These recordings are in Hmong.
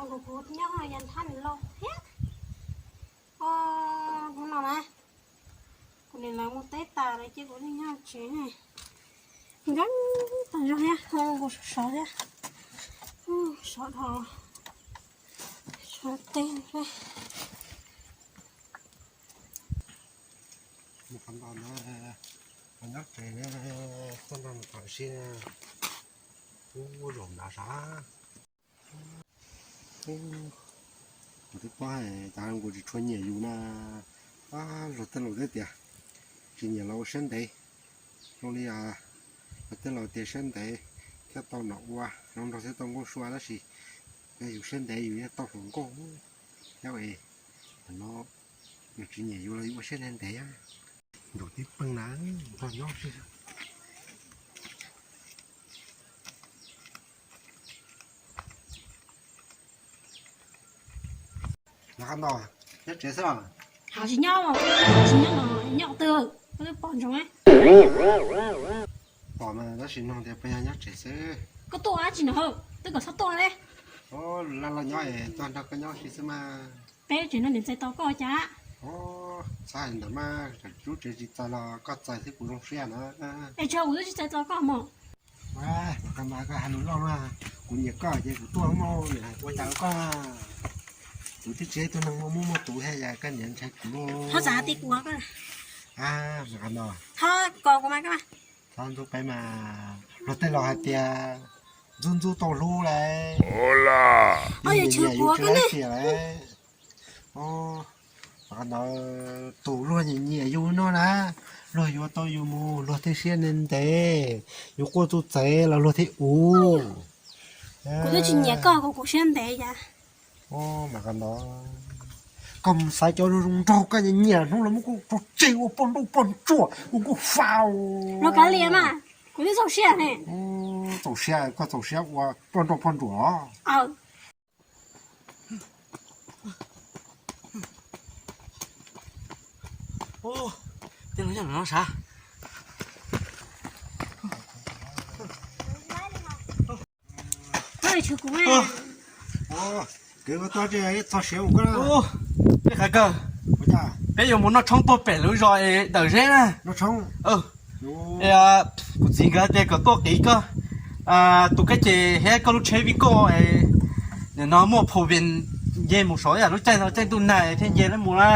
Kuv nyob ya thab nws lauj thiab. Hnub no na, kuv niam lawv mus teb tas lawm ces kuv nyob tsev ne. Nkees tas zog thiab, kuv sov sov thiab. Sov dhau, sov teb. Mus qhov ntawd na, nyob tsev na, tuaj nrog nws tham si, kuv zaum nrad sav. Kuv twb paub cas kuv tsis tshua nyiam yus na. Luag tej laus thiaj tias tsis nyiam los ua siab ntev. Zoo li luag tej laus tias siab ntev thiaj tau nom ua, zoo nraug thiaj tau nkauj sua, tab sis yog yus siab ntev yus yeej tau hluas nkauj thiab es. Tam no yus tsis nyiam yus los yus ua siab ntev ntev. Nraum tib peeg na, nrog nyob tsis Nyob tsev xwb los? Hais tsis nyob, tsis nyob los nyob twg, koj twb pom ntsoov. Pom mas tab sis nug tias puas yog nyob tsev xwb. Koj tuaj dab tsi no, twb kom txhob tuaj li. Laj laj nyob es tuaj nrog koj nyob si xwb mas. Peb tsev no niam txais tos koj cas? Txhob hais ntawd mas, lub tsev tsis txais los koj txais xwb kuv zoo siab na. Es tsis yog kuv twb tsis txais tos koj mog. Koj hais lus loj mas, kuv nyiam koj ces kuv tuaj mog, ua cas koj. Kuv twb tsis yog ib tug neeg muaj muaj tus thiab, koj niaj ntshai kuv. Txhob xav ti kuv. Txhob kos kuv mas koj. Txhob ntxub peb mas, luag tej laus hais tias ntxub ntxub tau hlub lauj. Oj, yus tsis nyiam yus tsis laib tias lauj. Qhov ntawd tus luag nyiam nyiam yus no na, luag yuav tau yus mus luag thiaj siab ntev ntev, yus quaj txuj txev los luag thiaj ua. Kuv twb tsis nyiam koj, kuv kuv siab ntev cas. Mas qhov ntawd koj mus xaiv cov zoo zoo nraug, koj nyiam nyiam hnub los muab kuv rau tseg ua poj nrauj poj ntsuam ua kuv fau. Los kav liam mas, kuv twb txaus siab ne. Txaus siab, koj txaus siab ua poj nrauj poj ntsuam. Tej no yog no sav. Kwv, koj tuaj tsis txog siav mus koj. Peb qhov kawg, peb yuav mus noj tshoob tuaj pem lub zos es Dawm Zeb na. Kuv txiv nkawd tias kom tuaj qiv koj tus kab ces thiab koj lub tsheb vij koj, nim no muaj phau ven nce mus saud, yam lub caij no caij ntuj nag thiaj nce lawm mus na.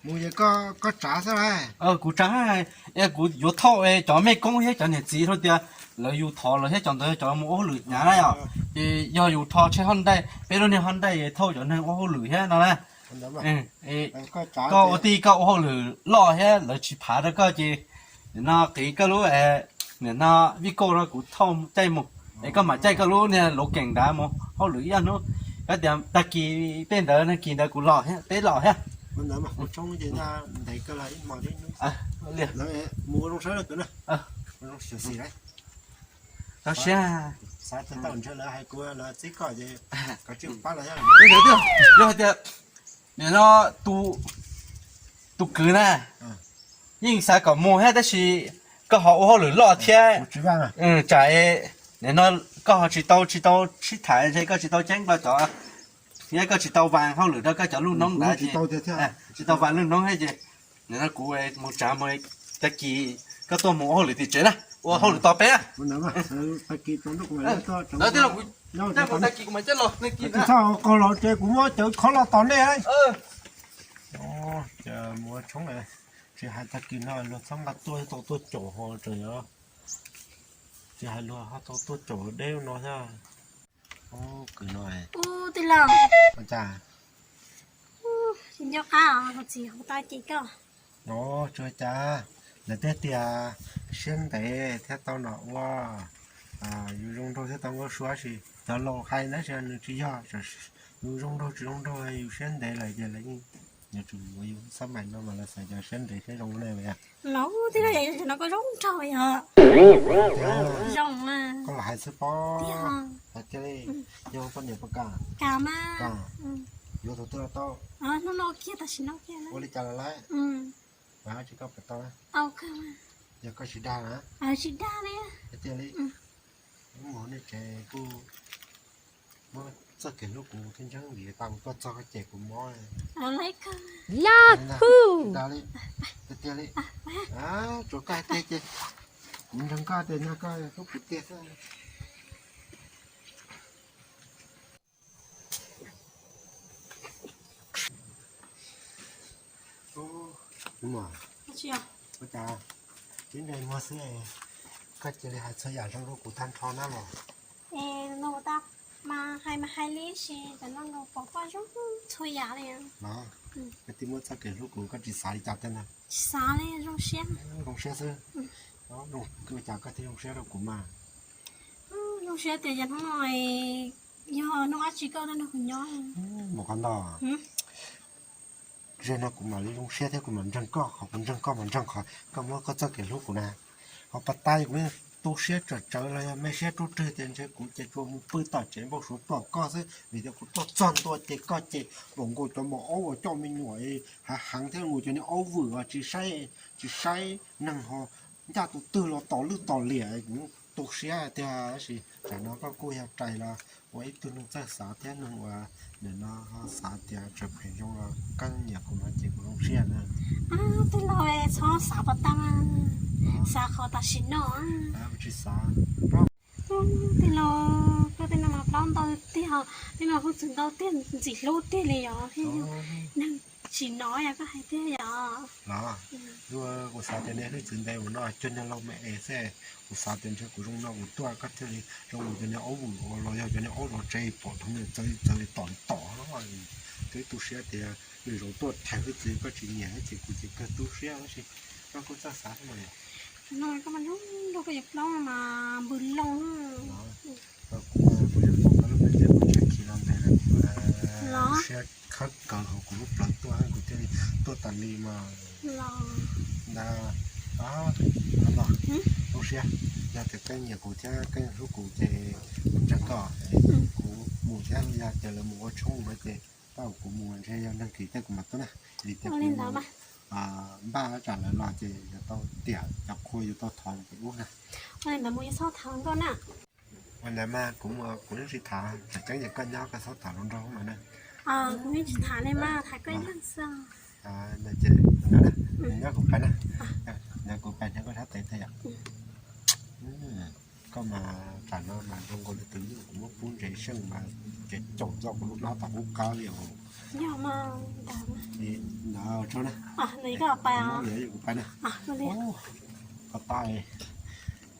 Mus es koj tsav xwb lauj. Kuv tsav, kuv yuav thauj cov mej koob thiab cov niam txiv hais tias lawv yus thov lawv thiab cov ntawd cov mus ua hauj lwm hnyav na yom. Ces yog yus rho tsheb hauj ntaij, peb lub niag hauj ntaij thauj cov neeg ua hauj lwm thiab no na. Koj ua tij koj ua hauj lwm loj thiab lawv tsis phav rau koj ces nim no qiv koj lub, nim no vij koj rau kuv thauj caij mus, es koj mam caij koj lub niag luv keem nrad mus hauj lwm ib hnub. Koj tias tag kis tej ntawd, tag kis ntawd kuv los thiab, peb los thiab. Txhob siab. Yog hais tias nim no tus kwv na, yeej xav kom mus thiab tab sis koj ho ua hauj lwm loj thiab, tsam nim no koj ho tsis tau, tsis tau sib tham ntshe koj tsis tau ceeb rau cov, thiab koj tsis tau vas hauj lwm rau koj cov lub noob ntawd, tsis tau vas lub noob thiab ces nim no kuv mus tsav mus, tag kis koj tuaj mus ua hauj lwm tim tsev na, ua hauj lwm tos peb. Tag kis kuv mam caij los tag kis na. Txhob qog los ces kuv muab cawv khov los tos nej. Mus ua tshoob, tsis hais tag kis no luag txhob nqa tuaj tau tuaj caum ho tseem yog, tsis hais luag ho tau tuaj caum deb no thiab. Kwv no, tij laug, tsis nco qab os, txiv hu tau ces koj. Tsis ua cas, lawv thiaj tias siab ntev thiaj tau nom ua, yus zoo nraug thiaj tau nkauj sua, tab sis cov laus hais tab sis nws tsis yog, yus zoo nraug tsis zoo nraug yus siab ntev lawm ces lawv yeej yuav tsum yuav yus xab mais no mas lawv xav cov siab ntev siab zoo ne. Los tij laug, yog no koj zoo nraug yog. Zoo, koj los hais xwb pob. Hais tiag li, yog poj niam puas kam? Kam mas. Yuav thaum twg los tau? Hnub no kiag tam sim no kiag. Ua li cas los lawm? Mas tsis koj puas tau? Yog koj tsis dag na. Tsis dag li. Hais tiag li. Mus nej tsev kuj muab txoj kev hlub kuv thiab ntseeg vim tau kuv tuaj txog koj ces kuv mob. Yahoo! Tiag li, tsuav koj tiag ces kuv ntseeg koj tias nyob koj hlub kuv tiag xwb. Ua cas tib ntsais muag xwb, koj cia li hais txhua yam zoo rau kuv tag nrho na los? Mas hais mas hais li, tab sis tam no nkaus pom koj zoo txhua yam li. Los, koj twb muab txoj kev hlub kuv, koj tsis xav li cas tiag na? Tsis xav li, zoo siab. Zoo siab xwb. Ua cas koj thiaj zoo siab rau kuv mas? Zoo siab tias yav hnub no yog hnub dab tsi koj tuaj nrog kuv nyob. Mus qhov ntau, zaum no kuv mam li zoo siab thiab kuv mam ntseeg koj, qhov kuv ntseeg koj mas ntseeg qhov koj muab koj txoj kev hlub kuv na. Ho pas tas kuv yeej tu siab tsawm tsawv los yog me siab ruaj rwg tias ntshe kuv ces tsuas mus pw tom tsev npau suav pom koj xwb, vim tias kuv tuaj txog ntua ces koj ces npaum nkaus cov maum aub uas coj me nyuam hav heev thiab nkaus cov niag aub vwm uas tsis saib, tsis saib neeg ho ncaj tus twg los tos lwj tos liam, kuv tu siab tiag. Tab sis tsam no koj kuj yog rais los ua ib tug neeg txawj xav thiab neeg uas nim no ho xav tias tseem phem zoo los koj nyiam kuv no ces kuv zoo siab na. Tij laug, txhob xav pas tas, xav qhov tam sim no. Tsis xav. Tij laug, koj tej no mas plaub ntau tiag, tej no hwj txwv ntau tiag, ntxim hlub tiag li yog. Neeg tsis nov yog koj hais tiag yog. Los, kuv xav tias nej hwj txwv ntev mus no cuag niag laus me es xwb, kuv xav tias ntshe kuv zoo no kuv tuaj koj thiaj li zoo mus cov niag aub vwm los yog cov niag aub zov tsev pom dhau txawv txawv li tom li tom. Twb tu siab tias nws zoo tuaj thaiv hwj txwv koj tsis nyiam ces kuv ces kawg tu siab tab sis koj kuj txawj xav thiab mas. Tam no koj mas zoo nraug, koj yuav plaub mas npws loo. Kuv kuj yuav tuaj koj lub npe tias kuv tseem khi los ntev lawm, kuv siab khawb kawg hauv kuv lub plawv tuaj, kuv thiaj li tuaj tas li mas. Ntawd, zoo siab, yog tias koj nyiam kuv thiab koj hlub kuv ces kuv ntseeg koj, kuv mus thiab, yog tias lawv mus ua tshoob no ces tau kuv mus ntshe yog nag kis tej kuv mam tuaj na, vim tias kuv npaj tsam lawv los ces yuav tau tiam cov qhua yuav tau thov ces ub na. Ua li ntawd mus yuav txhob tham nkauj na. Ua ntawd mas kuv, kuv yeej tsis tham, tseem ceeb ces koj nyob koj txhob tham hluas nraug mas na. Kuv yeej tsis tham li mas tham koj ib leeg xwb. Ces nyob kuv pais na, nyob kuv pais nyob koj sab tes thiab yom. Koj mas tsam no mas zoo nkaus li tus nyuj kuv muab pub ntses seej mas ces caum txoj kuv lub hnab tom qub qab li os. Yog mas, ntawd tso na, kuv pais na. Ko taw,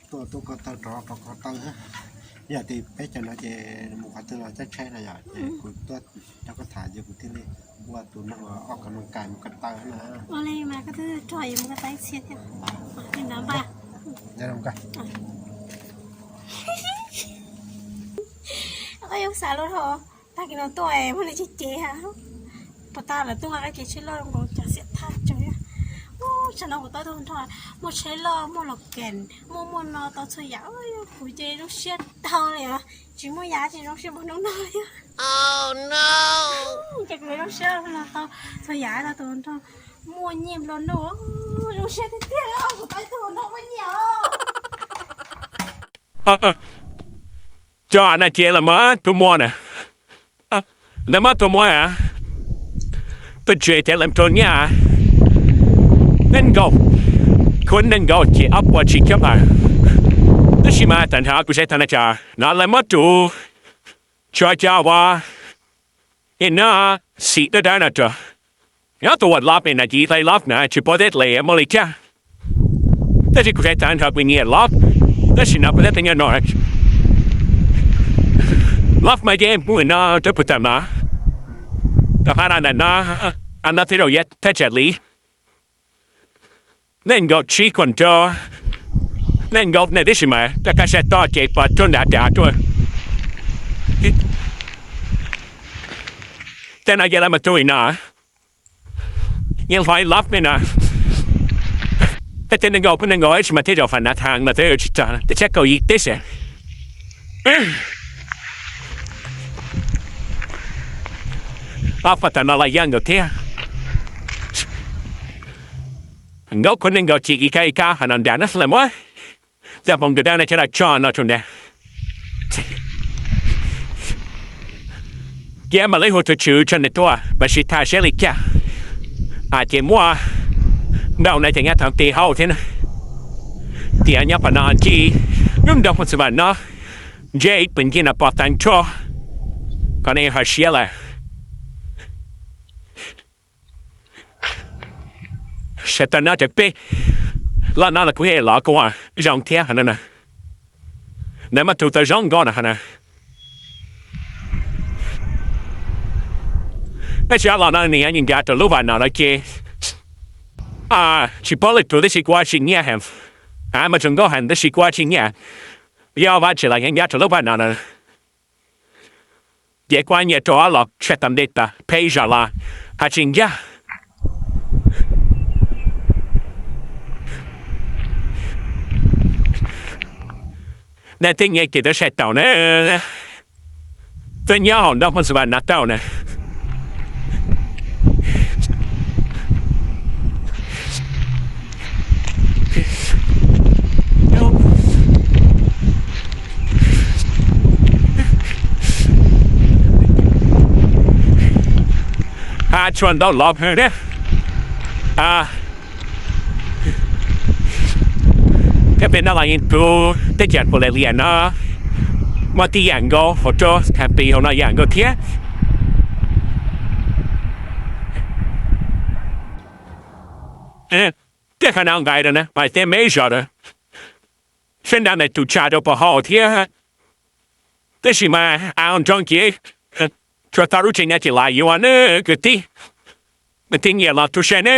tuaj tuaj ko taw rov rov ko taw. Yog tias peb cov no ces mus qhov twg los caij tsheb na yom, ces kuv tuaj coj koj tham ces kuv thiaj li ua tus neeg ob ko noo kais mus ko taw na. Ua li mas koj twb rog yuav mus ko taw ib txhia thiab. Li ntawd npaj. Yuav xav lub hov tag kis no tuaj muaj li ces ces puas tas lawm tuaj nqa qab kev tsheb loj nkaus cov xiam thaj tsev. Ub, tsam no kuv tab tus nrog muaj tsheb loj muaj los kees muaj muaj no tau txhua yam, kuv ces zoo siab tag li os. Tsis muaj yam tsis zoo siab npaum hnub no li. Ces kuv zoo siab los tau txhua yam tau tus nrog muaj nyiaj nplua nuj, zoo siab tiag tiag kuv tab tus nrog muaj nyiaj os. Cov na ces lawv muab tus muam na, lawv muab tus muam tuaj tsev ces lawv tus nyiaj nees nkaum, khuv nees nkaum ces ob puas tsib caug phav. Tab sis mas tag nrho kuv saib tag na cas no lawv muab tus tsov cov uas nim no xim dawb dawb no rau. Nyob tus uas lov me na, ib hlais lov na tsis pom deb li muaj li thiab. Tab sis kuv saib tag nrho kuv nyiam lov, tab sis no kuv saib tej nyob no lov mas yeej muaj no rau puag ta mas. Rau qhov no na no, no tej zaum yog thaj tsam li nees nkaum tsib khuam rau, nees nkaum ne tab sis mas rau kab sab toj ces pom rau nram dav tuaj. Tej no yog lawv mas tuaj no, yeej hlais lov me no. Tej nees nkaum pheej nees nkaum tab sis mas tej zaum fam nav thaj mas tej tsis tag tej tshab kaum yim teb se. Ob pab tam no los yeej nkaum thiab. Nkaum khuam nees nkaum tsib ib kab ib kab hov no nram no lawv muab cov foom kawm dawb no coj los tso no rau nram. Cia mam li hu tus tswv tso nws tuaj mas sib tham seb li cas. Ces muaj ntau na ces nyab tham ti hauv thiab na. Tias nyob pem no ncig lub nroog Phooj Xwm Vam no, ntshe ib pus ncig no pom tag nrho qhov nej ho siab lawm. Sawv tau no ces peb los no los kuv los kuj zoo thiab no. Ntawd mas tus tau zoo nkauj no na. Tab sis los no nws ncav rau lub vaj no lawm ces tsis paub lwm tus tab sis kuv tsis nyiam heev. Mas zoo nkauj heev tab sis kuv tsis nyiam. Yog vaj tsev los yeej ncav rau lub vaj no na. Ces kuv nyiam rau los tshaj tau ntej tas peb zos los haj tsis ncaj. Nej tej nyiam ces twb saib tau na, twb nyob hauv nroog Phooj Xwm Vam no tau na. Hab tshuaj ntau los thiab. Thiab peb no los yeej pub teb chaws Australia no muaj tib yam nkaus hauv rau tag pis hauv no yam nkaus thiab. Tej qhov no nqaim rau na mas tej me zos rau, sab nrad ntawd tus tsav rau puag hauv thiab. Tab sis mas av nroog ces tsuas tau lub tsev no ces los yuav na kwv tij, kwv tij nyiam los tu siab ne.